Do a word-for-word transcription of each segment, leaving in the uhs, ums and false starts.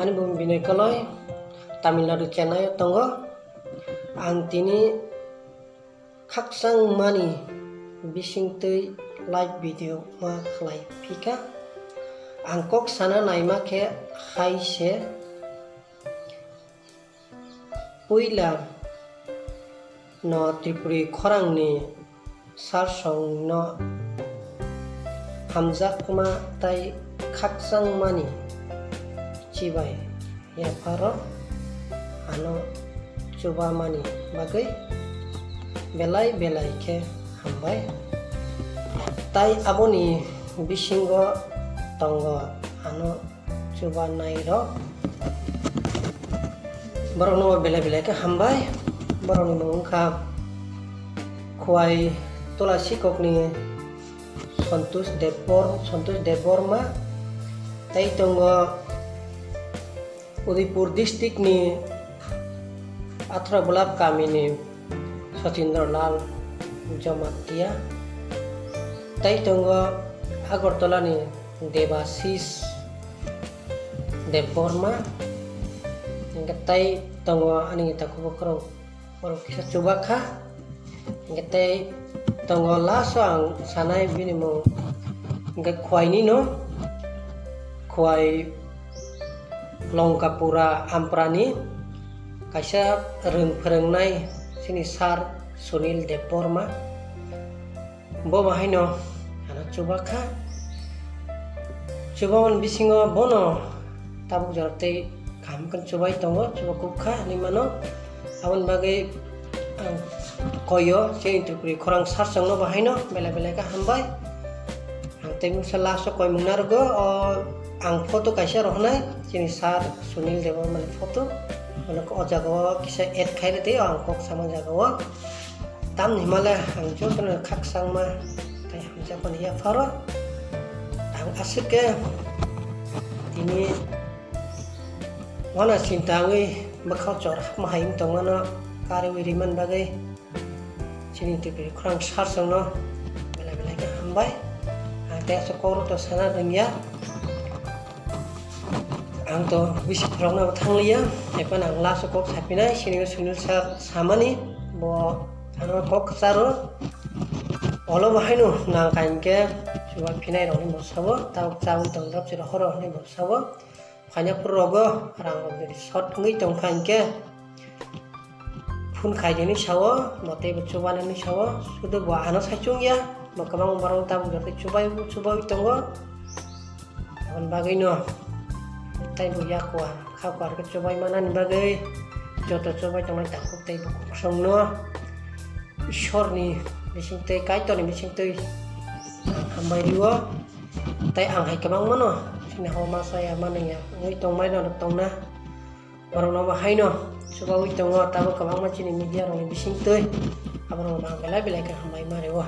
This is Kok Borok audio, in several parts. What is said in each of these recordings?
Ani bumu Binoy Koloi, Tamil Nadu, Chennai o tongo. Ang tini khakchangmani bisingtwi live video ma khlai phika. Ang kok sana naima khe hai se, puila no Tripuri khorangni sarsongno hamjakma tai khakchangmani chibai yapharo ano chubamani bagwi belai belai khe hambai. Tai aboni bisingo tongo ano chubanai rok. Borokno belai belai khe hambai. Borokni mung wngkha Khwai Tola Sikokni Santosh Debor-, Santosh Debbarma. Tai tongo Udaipur district ni Athra Bulab kamini Sachindra Lal Jamatia. Tai tongo Agartala ni Debashish Debbarma. Hingke tai tongo ani takhuk bukhurok, borok kisa chubakha. Hingke tei tongo last o ang sanai bini mung hingke Khwai ni no, Khwai Longkapura Amprani kaisa rwng phwrwngnai chini sir Sunil Debbarma. Bo bahaino ano chubakha. Chubamani bisingo bono tabuk jora tei kaham khe chubai tongo, chuba kukha hinwi mano. Aboni bagwi ang koyo chini Tripuri khorang sarsongno bahaino belai belai khe hambai. Ang tei mungsa last o koimung narwgo, o ang photo kaisa rohornai chini sir Sunil Debbarmani photo. Bono o jaga o kisa add khai rw tei ang kok sama jaga o. Tamni himale ang jotono khakchangma tei hamjakmani yapharo ang aswk khe tini uana chinta wngwi bwkhao chor hapma hai wng tongmano karwi rimani bagwi chini Tripuri khorang sarsongno belai belai khe hambai. Ang tei aswk kok rok to sana rwngya. Ang to bisi khoroknabo thangliya, ephano ang last o kok sapinai, sini o Sunil sir samani, bo ano kok kwcharo. Olo bo haino nang kain khe chuba phinai rokni bo sabo, tabuk chabwi tong drop chwra horo hinwi bo sabo. Phaina phuru rogo rang rok jodi short wngwi tong kha hinkhe, phone khai dini sao, bo tei bo chubanani sao, sudu bo ano sai chungya, bo kwbang borok tabuk jora tei chubai chubai tongo. Aboni bagwino tei bo yak kuar, kha kuar khe chubai manani bagwi joto chubai tongnai takhuk tei bukhuk songno Ishorni bisingtwi, Kaitorni bisingtwi hambai rwo. Tei ang hai kwbangmano chini hao ma saya manwi ya wngwi tongmai no tongna. Borokno bo haino chubaui tongo, tabuk kwbangma chini media rokni bisingtwi aborokno ang belai belai khe hambai ma rwo.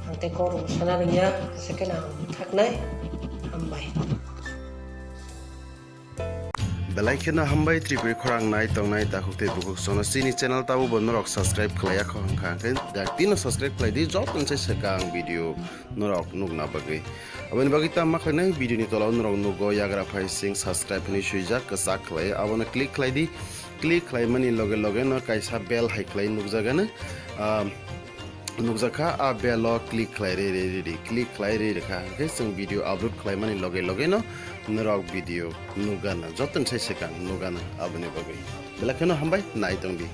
Ang tei kok rok sana rwngya, aswk khe ang thaknai. Hambai. Belai kheno hambai Tripuri khorang nai tongnai takhuk tei bukhuk songno chini channel tabuk bo norok subscribe khlaiya kho hwnkha, hwnkhe daktino subscribe khlai di, joto ni sai swkang video norok nukna bagwi. Aboni bagwi tamo ma khlainai, video ni tola o norok nugo yagra phai sing subscribe hinwi swijak kwchak khlai, abono click khlai di. Click khlaimani loge loge no kaisa bell hai khlai nukjagano, ah, nukjakha, a bell o click khlai re re re re, click khlai re re kha, hwnkhe chwng video upload khlaimani loge loge no norok video nukgana, joto ni sai swkang nukgana. Aboni bagwi belai kheno hambai, nai tong di.